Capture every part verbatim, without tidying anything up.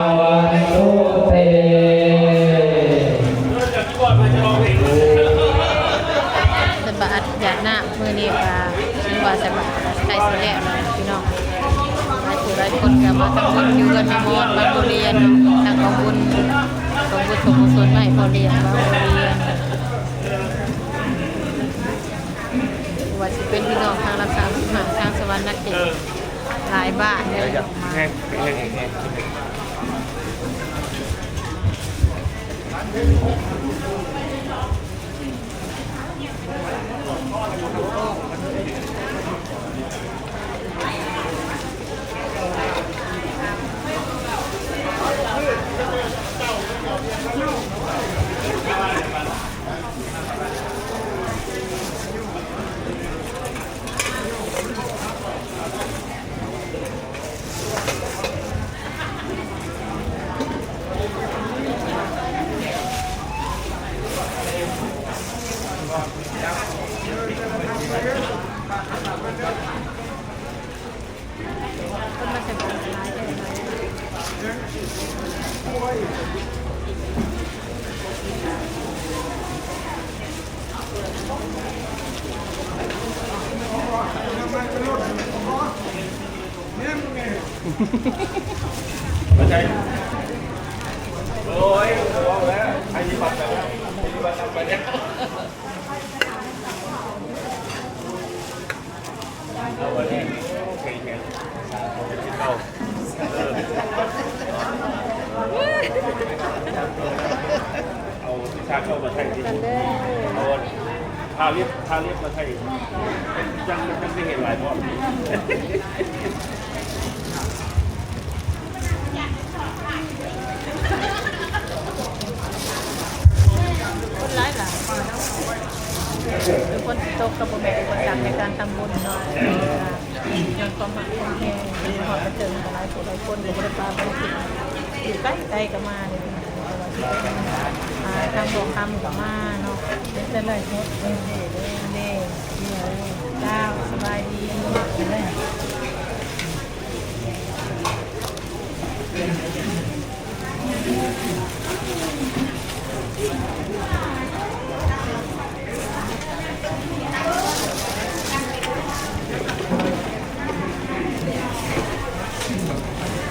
Bhavantu te. ສະບາດຍາດນ້ຳມື້ນີ້ກໍຖືວ່າສະບາດໃກ້ຊິແລ້ວແລ້ວພີ່ນ້ອງ. ຫຼາຍຜູ້ຫຼາຍຄົນກໍມາທຳບຸນຢູ່ເຮືອນແມ່ມອດບ້ານບໍ່ລຽນເນາະ ທາງກອງບຸນ ກອງບຸນສົມກຸສົນມາໃຫ້ພໍ່ລ້ຽງບ້ານບໍ່ລຽນ ບໍ່ວ່າຊິເປັນພີ່ນ້ອງທາງລັດສາມສິບຫ້າ ທາງສະຫວັນນະເຂດ ຫຼາຍບ້ານເລີຍ. ເອົາວິຊາເຂົ້າມາໃຊ້ທີ່ ເອົາທາເລັບ ທາເລັບມາໃຊ້ ຈັ່ງ ມັນຈັ່ງໄດ້ເຫັນຫຼາຍຮອບ. ຄົນຫຼາຍໆ ຄືຝົນຊິຕົກກໍບໍ່ແມ່ນອຸປະສັກໃນການທຳບຸນເນາະ ຍ້ອນຄວາມຮັກຄວາມແພງ ມາຮອດມາເຖິງກໍຫຼາຍຜູ້ຫຼາຍຄົນກໍບໍ່ໄດ້ປາບໍ່ໄດ້ຖິ້ມ ຢູ່ໄກໆກໍມາເດ້ ບໍ່ວ່າຊິເປັນ ອ່າ ທາງບໍ່ຄຳກໍມາເນາະ ເປັນຈັ່ງໃດ ເດ້ ເດ້ ເດ້ ເດ້ ເຈົ້າ ສະບາຍດີ. ຫ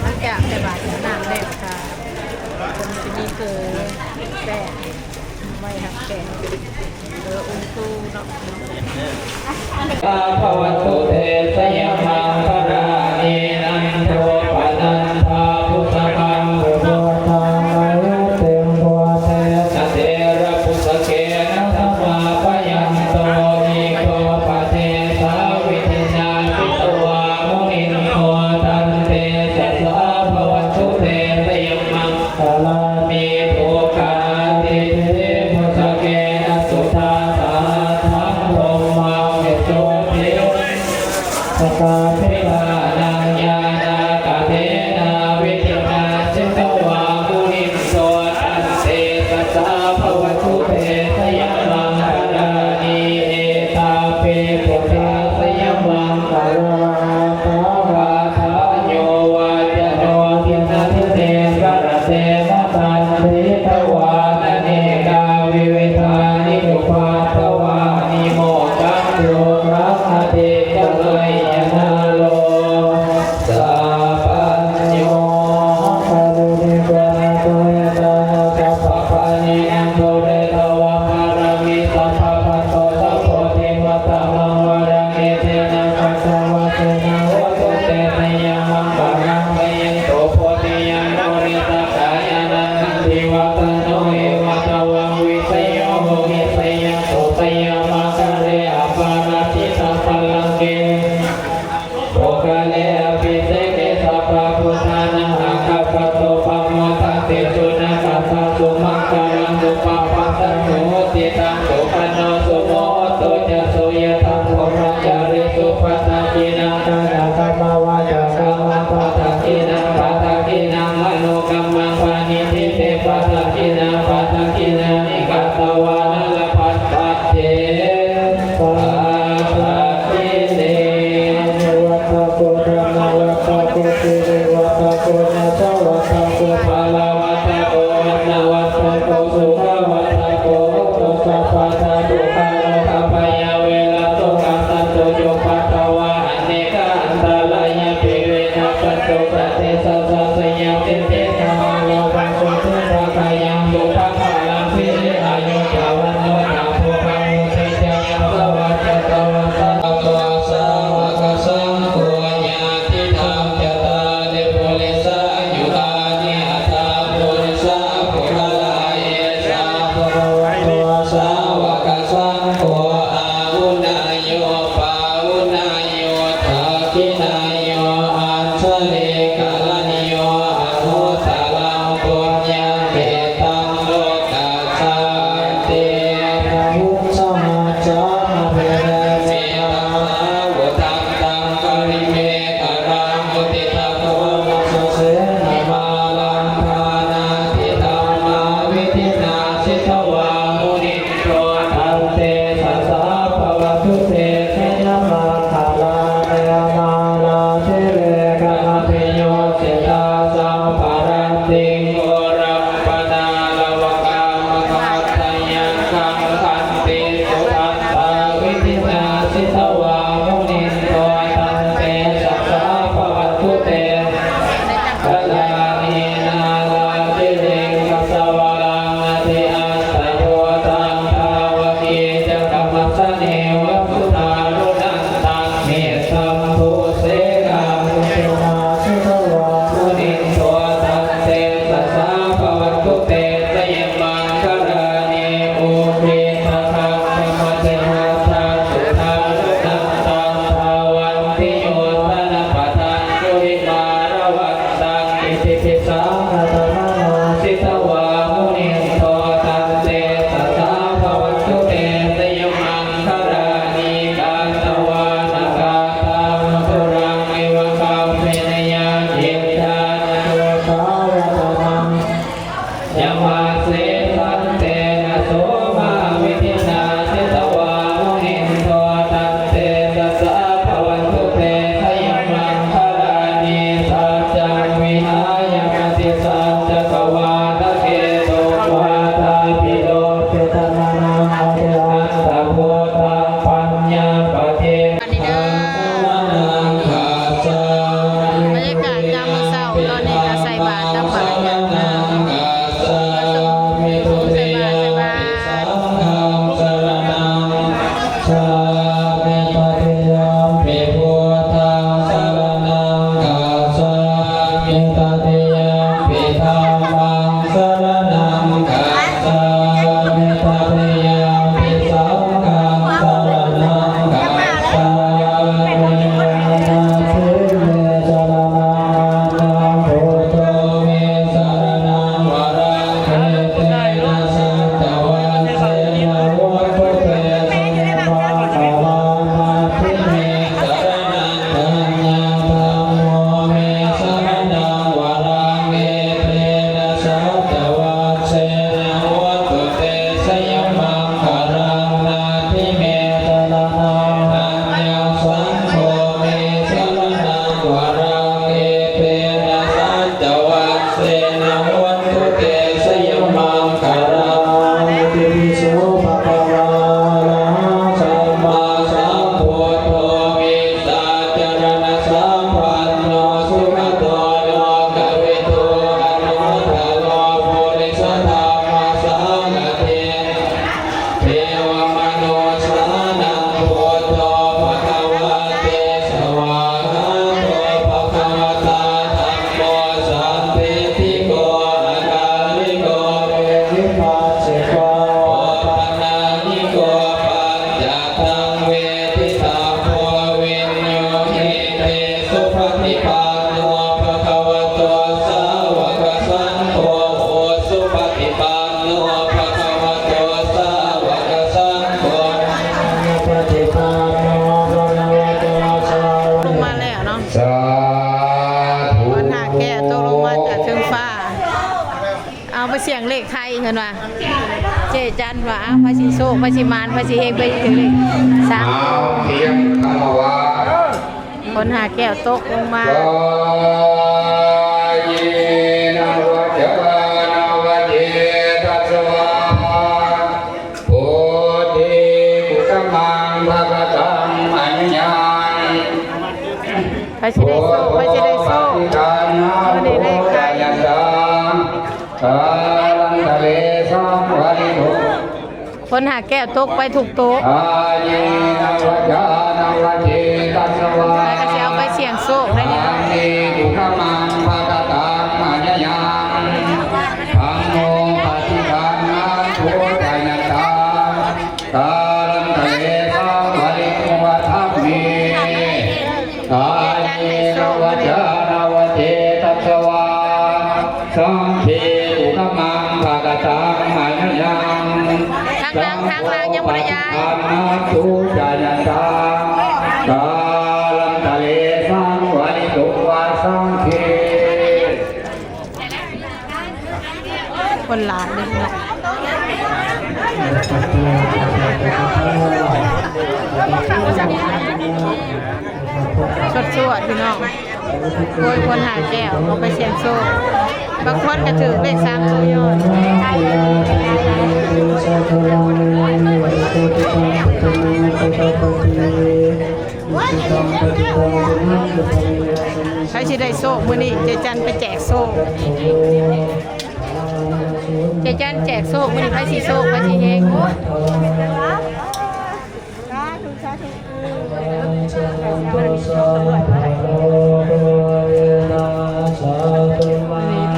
ຼັງຈາກໃສ່ບາດນ້ຳແລ້ວກໍ ເພິ່ນຊິມີເຂີແປ້ງໄວ້ຮັບແຂກ ເອີ ອົງຊູເນາະ. Bhavatu te jayamaṅgalāni. Nandopanandabhujagaṃ vibudhaṃ mahiddhiṃ, puttena therabhujagena damāpayanto, iddhūpadesavidhinā jitavā munindo, tantejasā bhavatu te jayamaṅ galāni. Duggāhadiṭṭhibhujagena sudaṭṭhahatthaṃ, brahmaṃ visuddhijutimiddhibakābhidhānaṃ, ñāṇāgadena vidhinā jitavā munindo, tantejasā bhavatu te jayamaṅgalāni. Etāpi buddhajayamaṅgalaaṭṭhagāthā, yo vācano dinadine sarate matandī, hitvānanekavividhāni cupaddavāni, mokkhaṃ sukhaṃ adhigameyya naro sapañño. Kāruṇiko nātho hitāya sabbapāṇinaṃ, pūretvā pāramī sabbā patto sambodhimuttamaṃ, etena saccavajjena hotu te jayamaṅgalaṃ. Jayanto bodhiyā mūle sakyānaṃ nandivaḍḍhano, evaṃ tvaṃ vijayo hohi jayassu jayamaṅgale, aparājitapallaṅke pugghale abhiseke sabbabuddhānaṃ aggappatto pamodati. Sunakkhattaṃ sumaṅgalaṃ supabhātaṃ suhuṭṭhitaṃ, sukhaṇo sumuhutto ca suyiṭṭhaṃ brahmacārisu, padakkhiṇaṃ kāyakammaṃ vācākammaṃ padakkhiṇaṃ, padakkhiṇaṃ manokammaṃ paṇidhī te padakkhiṇā, padakkhiṇāni katvāna labhantatthe padakkhiṇe. Dhammo vaḍḍhako dhammaṃ vaḍḍhako siriṃ vaḍḍhako ñāṇaṃ vaḍḍhako saraṇaṃ gacchāmi. Dutiyampi saṅghaṃ saraṇaṃ gacchāmi. Tatiyampi buddhaṃ saraṇaṃ gacchāmi. Tatiyampi dhammaṃ saraṇaṃ gacchāmi. Tatiyampi saṅghaṃ saraṇaṃ gacchāmi. Natthi me saraṇaṃ aññaṃ, buddho me saraṇaṃ varaṃ, etena saccavajjena hotu te jayamaṅgalaṃ. Natthi me saraṇaṃ aññaṃ, dhammo me saraṇaṃ varaṃ, etena saccavajjena hotu te jayamaṅgalaṃ. Natthi me saraṇaṃ aññaṃ, saṅgho me saraṇaṃ varaṃ, etena saccavajjena hotu te jayamaṅgalaṃ. Itipi so bhagavā arahaṃ sammāsambuddho vijjācaraṇasampanno sugato lokavidū anuttaro purisadammasārathi devamanussānaṃ buddho bhagavāti. Svākkhāto bhagavatā dhammo sandiṭṭhiko akāliko ehipassiko opanayiko paccattaṃ veditabbo viññūhīti. Supaṭipanno bhagavato sāvakasaṅgho, ujupaṭipanno bhagavato sāvakasaṅgho, ñāyapaṭipanno bhagavato sāvakasaṅgho. ลงมาแล้วเนาะ สาธุ คนหาแก้วตกลงมาจากเทิงฟ้า เอาไปเสี่ยงเลขไทยเพิ่นว่า เจ๊จันว่า เอา ไผสิโชค ไผสิหมาน ไผสิเฮง ไผสิถือเลขสาม เอา เตรียมคารวะ คนหาแก้วตกลงมา Kāyena vācāya va cetasā vā, buddhe kukammaṃ pakataṃ mayā yaṃ, ไผสิได้โชค ไผสิได้โชค buddho paṭiggaṇhatu accayantaṃ, kālantare saṃvarituṃ. คนหาแก้วตกไปทุกโต๊ะ Kāyena vācāya va cetasā vā, ใครก็สิเอาไปเสี่ยงโชคได้นี่ buddhe kukammaṃ pakataṃ mayā yaṃ, dhammo paṭiggaṇhatu accayantaṃ, kālantare saṃvarituṃ. Dhamme kāyena vācāya va cetasā vā, saṅghe kukammaṃ pakataṃ mayā yaṃ, ข้างหลัง ข้างหลัง ยังบ่ได้ย้าย saṅgho paṭiggaṇhatu accayantaṃ, kālantare saṃvarituṃ va saṅghe. คนหลายเด้อพี่น้อง สวดๆ พี่น้อง โอ้ย คนหาแก้ว เอาไปเสี่ยงโชค บางคนก็ถือเลขสามตัวยอด ใครสิได้โชคมื้อนี้ เจ๊จันไปแจกโชค เจ๊จันแจกโชคมื้อนี้ ใครสิโชค ใครสิเฮง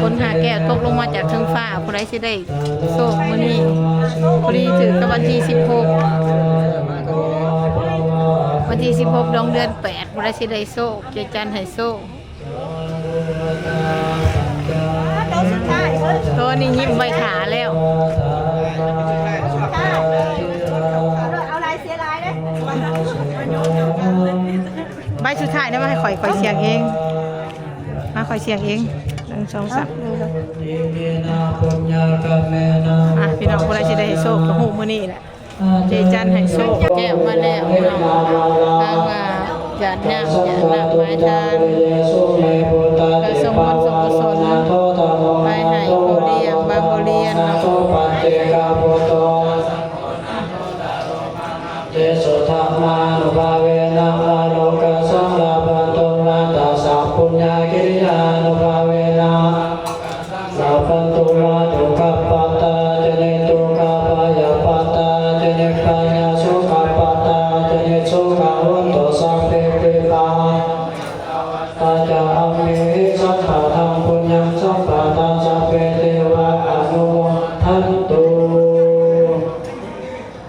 คนหาแก้วตกลงมาจากเทิงฟ้า ผู้ใดสิได้โชคมื้อนี้ พอดีถือกับวันที่สิบหก วันที่สิบหก ดวงเดือนแปด ผู้ใดสิได้โชค เจ๊จันให้โชค โต๊ะสุดท้าย โต๊ะนี่ยิ้มไว้ถ่าแล้ว เอาลายเสียลายเลย ใบสุดท้ายนะ มาให้ข่อย ข่อยเสี่ยงเอง มา ข่อยเสี่ยงเอง หนึ่ง สอง สาม อ่ะ พี่น้อง ผู้ใดสิได้โชคก็ฮู้มื้อนี้แหละ เจ๊จันให้โชค แก้วมาแล้วพี่น้อง ทางว่าญาติโยมญาตินำมาให้ทาน ก็ส่งบุญส่งกุศลไปให้พ่อเลี้ยง บางพ่อเลี้ยงเนาะ Tesottamānubhāvena ālokā saṃ labhantu, atha saṃ puññākiriyānubhāvena Bhavantu vā dukkhappattā ca niddukkhā, bhayappattā ca nibbhayā, sokappattā ca nissokā, hontu sabbepi pāṇino. Yathā vā sabbapāṇino. Amhehi sambhataṃ puññaṃ sambhataṃ sabbe devā anumodantu.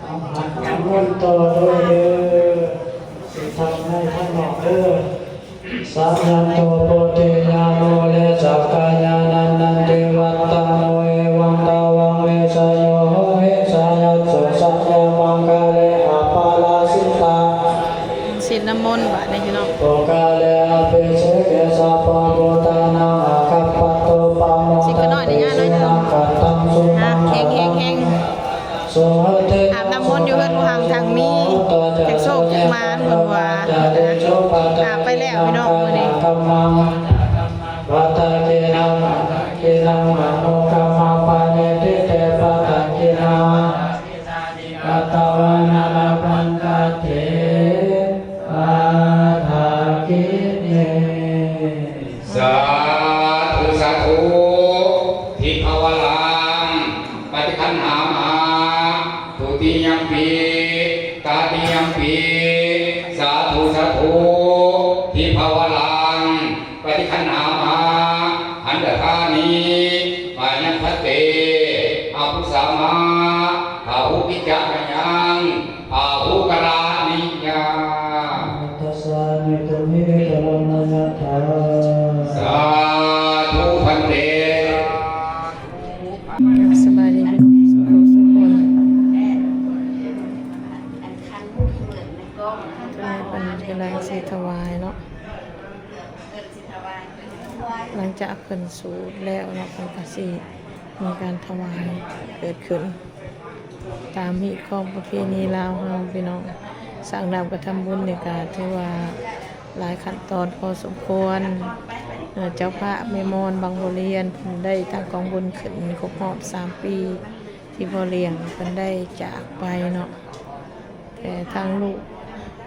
เอาขันน้ำมนต์ต่อด้วยเด้อ สิทำให้ท่านหน่อยเด้อ Sayanto bodhiyā mūle sakyānaṃ nandivaḍḍhano, evaṃ tvaṃ vijayo hohi jayassu jayamaṅgale, aparājitā สินน้ำมนต์บาดนี้พี่น้อง pugale abhiseke sabbabuddhānaṃ aggappatto pamodati. สินก็น้อยนะย่าน้อยเด้อ Sunakkhattaṃ อ่ะ sumaṅgalaṃ เฮงๆๆ suhuṭṭhitaṃ อาบน้ำมนต์อยู่เฮือนผู้หังทางมี จักโชคจักหมานเพิ่นว่า อาบไปแล้วพี่น้องมื้อนี้ Padakkhiṇaṃ padakkhiṇaṃ anukamāmi paṇidhī te padakkhiṇā. Katvāna labhantatthe padakkhiṇe. Sādhu sādhu. Dibhavalaṃ paṭiggaṇhāma. Dutiyampi tatiyampi. Sādhu sādhu. Dibhavalaṃ paṭiggaṇhāma. Handadāni mayaṃ bhante. Abhusāma bahubhicca mayaṃ bahukaraṇīyā. Tasani tumhi karaṇayathā. Sādhu bhante. สบายดีพี่น้องสุขสุขคน ตอนนี้เพิ่นกำลังสิถวายเนาะ หลังจากเพิ่นสูตรแล้วเนาะ เพิ่นก็สิมีการถวายเกิดขึ้น ตามฮีตของประเพณีลาวเฮาพี่น้อง สร้างน้ำกระทำบุญนี่ก็ถือว่าหลายขั้นตอนพอสมควร เอ่อ เจ้าภาพแม่มอนบางบัวเรียนเพิ่นได้ตั้งกองบุญขึ้นครบรอบสามปี ที่พ่อเลี้ยงเพิ่นได้จากไปเนาะ แต่ทั้งลูก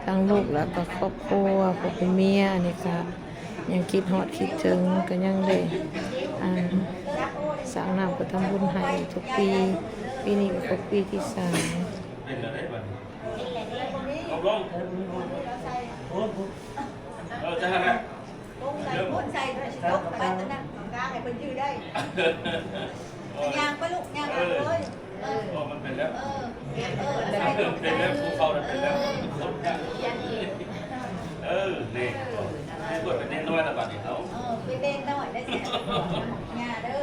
ทั้งลูกแล้วก็ครอบครัว ผู้เป็นเมียนี่ก็ยังคิดฮอดคิดถึง ก็ยังได้ อ่า สร้างน้ำกระทำบุญให้ทุกปี ปีนี้ก็ครบปีที่สาม เป็นอะไรบ้าง ลอง เออ จะหันนะ ใส่ ใส่ ใส่ ใส่ ใส่ ย่างไปลูก ย่างไปเลย เออ มันเป็นแล้ว เออ เออ ใส่ เป็นแล้ว ภูเขามันเป็นแล้ว เออ นี่ ให้กดเป็นเน้นน้อยละบาดนี้เอา เออ เป็นเน้นน้อยได้สิ ย่าเด้อ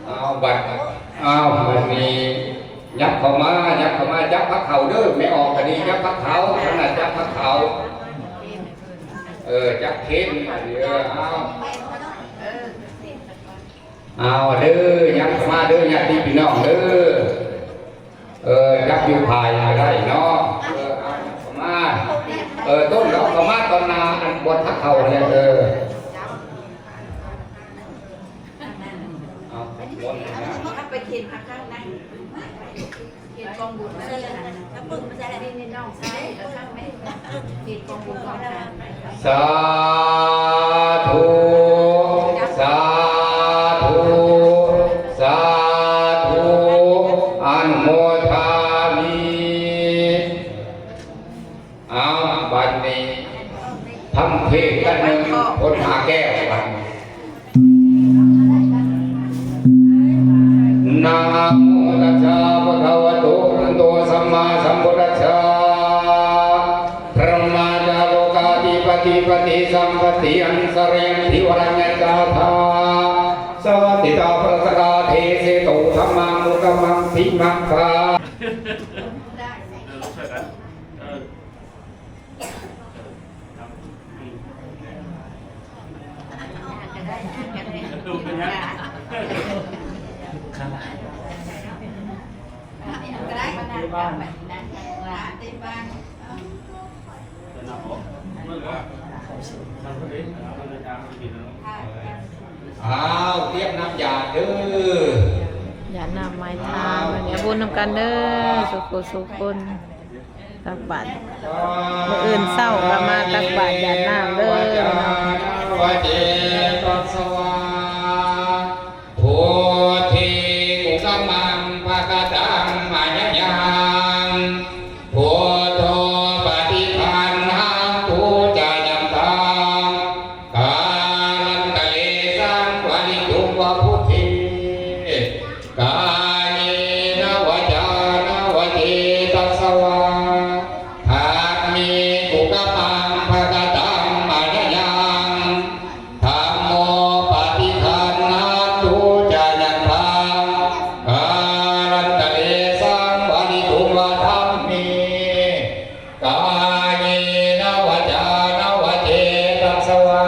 เอาบัด เอาบัดนี้ ยับเข้ามา ยับเข้ามา จับพระเข่าเด้อ ไม่ออกก็ดี จับพระเข่า ขนาดจับพระเข่า เออ จับเข่น เออ เอา เอาเด้อ ยับเข้ามาเด้อ ญาติพี่น้องเด้อ เออ จับอยู่ภายก็ได้เนาะ เออ เอาเข้ามา เออ ต้นเอาเข้ามาตอนนาอันบนทักเขาเนี่ย เออ เอา ไปเขียนผักข้างใน เขียนกองบุญมาเลยนะ แล้วปึ้งมาใส่อะไร นี่น้องใส่ เอาข้างใน เขียนกองบุญของทาน Sādhu, sādhu, sādhu, anumodāmi. เอาบัดนี้ ทำเทศน์กันหนึ่งคนหาแก้วบัดนี้ Namo tassa bhagavato arahato sammāsambuddhassa. Brahmā ca lokādhipatī paṭisambādhi añjalikaraṇī ca ṭhādā. Jātitāpasaṅkhā desetu dhammānukamānti magga. อ้าว เตรียมน้ำยาเด้อ ยาน้ำไม้ทา เอา วันนี้บุญนำกันเด้อ สุขสุขคน ตักบาตร มื้ออื่นเช้าก็มาตักบาตรหยาดน้ำเด้อ Buddhe kukammaṃ pakataṃ mayā yaṃ, buddho paṭiggaṇhatu ca yaṃ taṃ, kālantare saṃvarituṃ va buddhe, kāyena vācāya va cetasā vā. Dhamme kukammaṃ pakataṃ mayā yaṃ, dhammo paṭiggaṇhatu ca yaṃ taṃ, kālantare saṃvarituṃ va dhamme, kāyena vācāya va cetasā vā.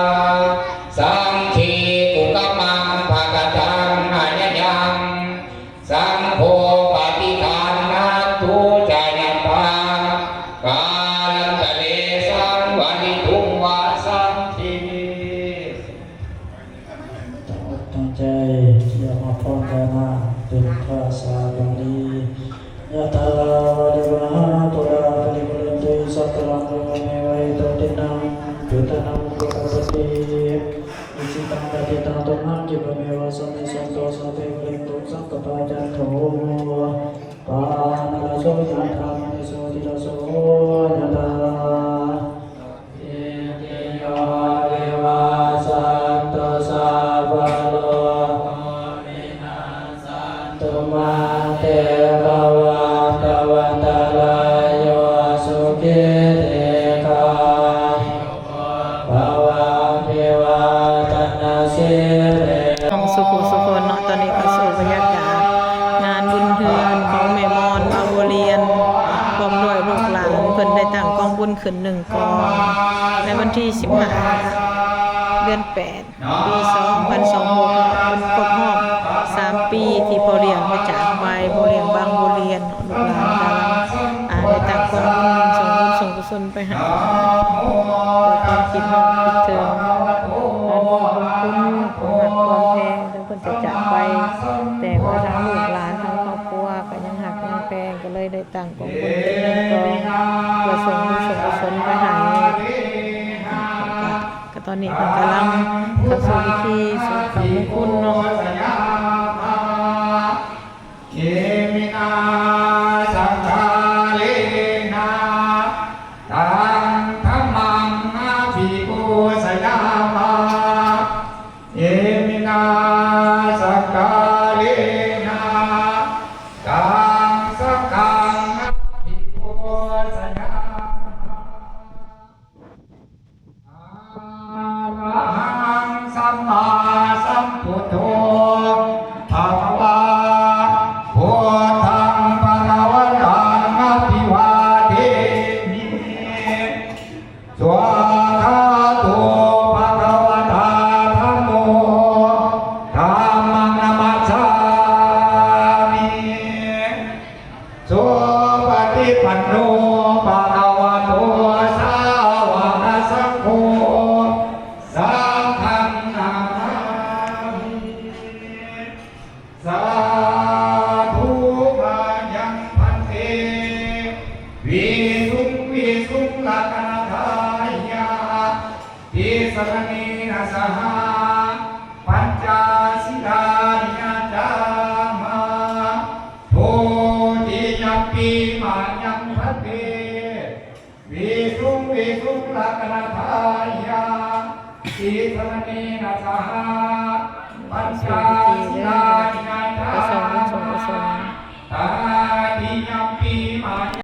Saṅghe kukammaṃ pakataṃ mayā yaṃ, saṅgho paṭiggaṇhatu ca yaṃ taṃ, kālantare saṃvarituṃ va saṅghe. ตั้งอกตั้งใจ เตรียมรับพรญาณะ เป็นภาษาบาลี Yathā vārivahā pūrā paripūrenti sāgaraṃ, evameva ito dinnaṃ petānaṃ upakappati. Icchitaṃ patthitaṃ tumhaṃ khippameva samijjhatu, sabbe pūrentu saṅkappā, cando paṇṇaraso yathā, maṇi jotiraso yathā. Sabbītiyo vivajjantu, sabbarogo vinassantu, mā te bhavatvantarāyo, sukhī dīghāyuko bhava. Abhivādanasīlissa สุขสุขคนเนาะ ตอนนี้เข้าสู่บรรยากาศงานบุญเฮือนของแม่มอนบางบัวเรียน พร้อมด้วยลูกหลาน เพิ่นได้ตั้งกองบุญขึ้นหนึ่งกอง ในวันที่สิบห้า เดือนแปด ปีสองพันสองหก เนาะ เพิ่นครบรอบสามปีที่พ่อเลี้ยงมาจากไป พ่อเลี้ยงบางบัวเรียน ลูกหลานกำลัง อ่า ได้ตั้งกองบุญ ส่งบุญส่งกุศลไปให้ ด้วยความคิดฮอดคิดถึง และนึกบุญคุณ ความฮักความแพง ถึงเพิ่นจะจากไป แต่ว่าทางลูกหลาน ทางครอบครัวก็ยังฮักยังแพง ก็เลยได้ตั้งกองบุญเป็นหนึ่งกอง เพื่อส่งบุญส่งกุศลไปให้ ก็ตอนนี้เพิ่นกำลังเข้าสู่พิธีสวดพระมงคลเนาะ Iminā sakkārena taṃ dhammaṃ abhipūjayāma. Iminā sakkārena taṃ saṅghaṃ abhipūjayāma. Arahaṃ sammāsambuddho bhagavā, buddhaṃ bhagavantaṃ abhivādemi. Svākkhāto bhagavatā dhammo, dhammaṃ namassāmi. Supaṭipanno bhagavato sāvakasaṅgho, saṅghaṃ namāmi. Sādhu. Mayaṃ bhante visuṃ visuṃ rakkhaṇatthāya tisaraṇena saha pañca sīlāni yācāma. Dutiyampi mayaṃ bhante visuṃ visuṃ rakkhaṇatthāya tisaraṇena saha pañca sīlāni yācāma.